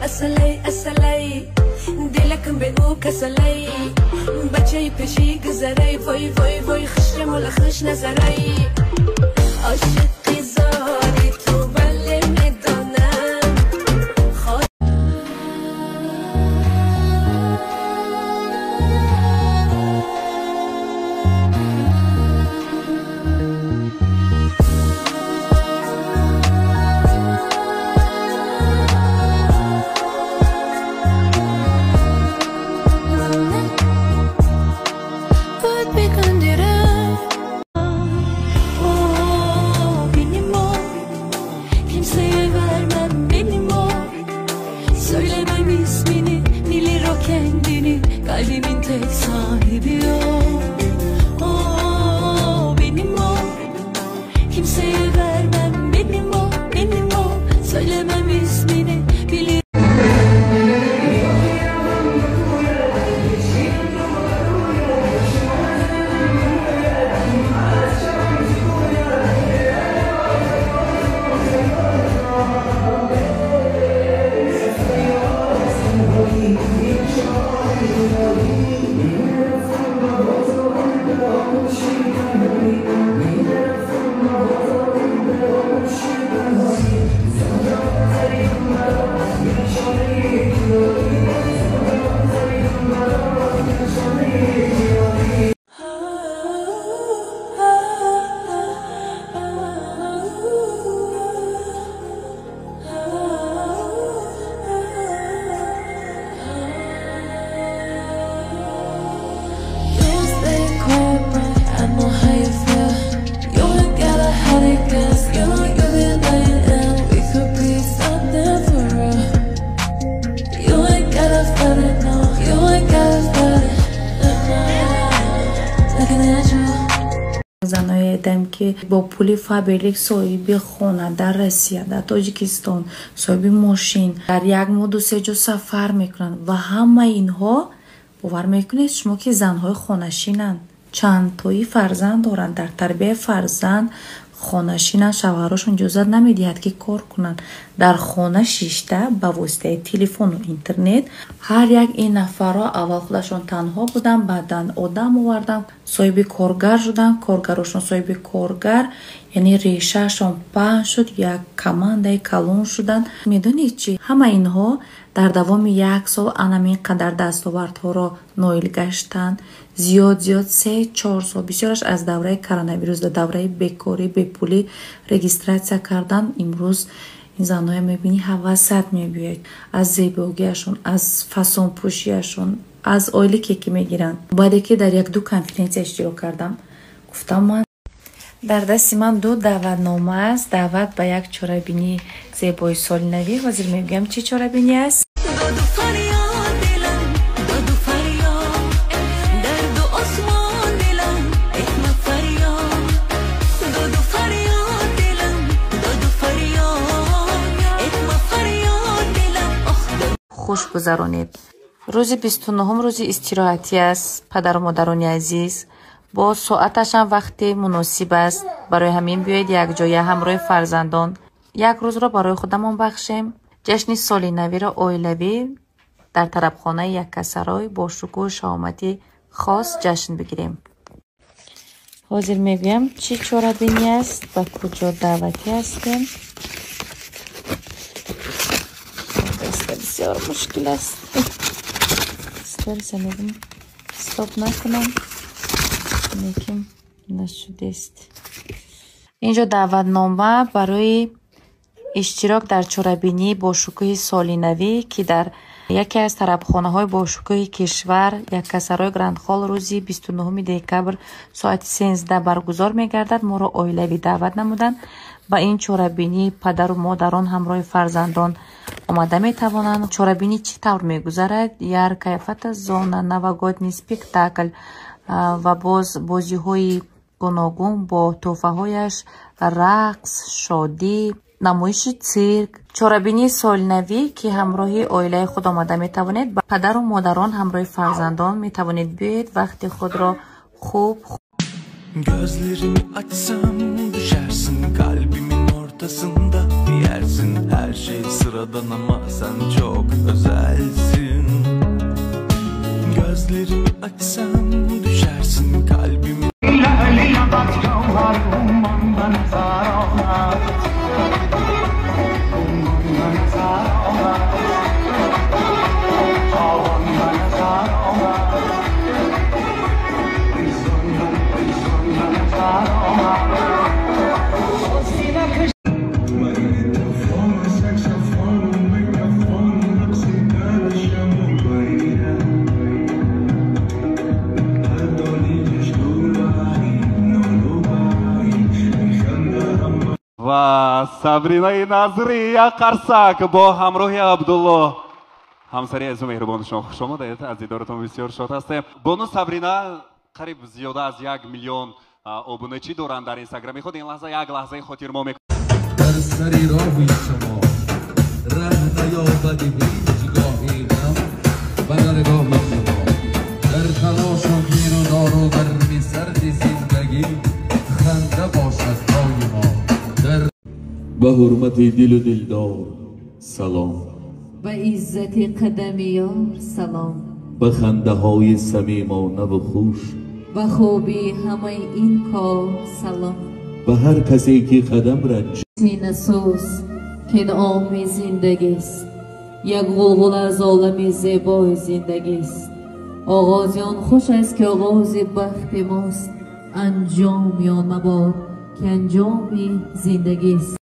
Асалай, асалай, дилакам бе ӯ касалай, бачаи пеши гузарай, вой, вой, вой, хушрамола хуш назарай. Ошиқи зори ту бале медонам. Kalbimin tek sahibi o, o benim o. Kimseye vermem, benim o, benim o. Söylemem ismini, bilir. Заное дам ки бо пули Фаберлик соҳиби хона дар Россия, дар Тоҷикистон, соҳиби мошин, дар як моҳ ду се ҷо сафар мекунанд ва ҳамаи инҳо, бовар мекунед шумо, ки занҳои хонашинанд, чандтои фарзанд доранд, дар тарбияи фарзанд хонашинанд, шавҳарошон иҷозат намедиҳад, ки кор кунанд. Дар хона шишта ба воситаи телефону интернет ҳар як ин нафарро аввал худашон танҳо буданд, баъдан одам оварданд, соҳиби коргар шуданд, коргарошон соҳиби коргар, яъне решаашон паҳн шуд, як командаи калон шуданд. Медонед чӣ? Ҳама инҳо дар давоми як сол анамин қадар дастовардҳоро ноил гаштанд. Зиёд зиёд 3-4 сол, бисёраш аз давраи коронавирус, дар давраи бекорӣ, бепулӣ регистратсия кардан. Имрӯз ин занҳоя мебинӣ, ҳавасат мебиёяд аз зебогиашон, аз фасонпӯшиашон, аз ойлике ки мегиранд. Баъде ки дар як-ду конференсия иштирок кардам, гуфтам ман дар дасти ман ду даъватнома аст. Даъват ба як чорабинии зебои соли навӣ. Ҳозир мегӯям чӣ чорабинӣ аст. Хуш гузаронед. Рӯзи 29-ум рӯзи истироҳатӣ аст, падару модарони азиз. Бо соаташам вақти муносиб аст. Барои ҳамин биёед якҷоя ҳамроҳи фарзандон як рӯзро барои худамон бахшем. Ҷашни соли навиро оилавӣ дар тарабхонаи Яккасарой бо шукӯҳу шаҳомати хос ҷашн бигирем. Ҳозир мегӯям чӣ чорабинӣ аст, ба куҷо даъватӣ ҳастем. Бисёр мушкил аст. Сториса мегӯм, стоп накунам, лекин нашудест. Инҷо даъватнома барои иштирок дар чорабинии бошукӯҳи соли навӣ, ки дар яке аз тарабхонаҳои бошукӯҳи кишвар Яккасарой Грандхол рӯзи 29 декабр соати 13 баргузор мегардад. Моро оилавӣ даъват намуданд. Ба ин чорабинӣ падару модарон ҳамроҳи фарзандон омада метавонанд. Чорабинӣ чӣ тавр мегузарад? Яркая фотозона, новогодний спектакль ва боз бозиҳои гуногун бо тӯҳфаҳояш, рақс, шодӣ, намоиши цирк. Чорабинии солинавӣ, ки ҳамроҳи оилаи худ омада метавонед, падару модарон ҳамроҳи фарзандон метавонед биёед, вақти худро хуб. Gözlerimi açsam düşersin kalbimin ortasında. Gelsin her şey sıradan ama sen çok özelsin. Gözlerimi açsam düşersin kalbimi. Ва Сабринаи Назри як қарсак бо ҳамроҳи Абдулло, ҳамсари азизу меҳрубонашон. Хуш омадед, аз дидоратон бисёр шод ҳастем. Бону Сабрина қариб зиёда аз 1 миллион обуначӣ доранд дар инстаграми худ. Ин лаҳза як лаҳзаи хотирмо Дар сари роҳи шумо раҳ наёбади ҳеҷ гоҳи ғам ба даргоҳи шумо, дар талошу гиру дору гарми сарди зиндагӣ ханда бошад доимо дар. Ба ҳурмати дилу дилдор салом. Ба иззати қадами ёр салом. Ба хандаҳои самимонаву хуш. Ба хубии ҳамаи ин кор салом. Ба ҳар касе ки қадам ранҷ. Синасӯз, ки оми зиндагист, як ғулғула аз олами зебои зиндагист. Оғози он хуш аст, ки оғози бахти мост, анҷоми он мабод, ки анҷоми зиндагист.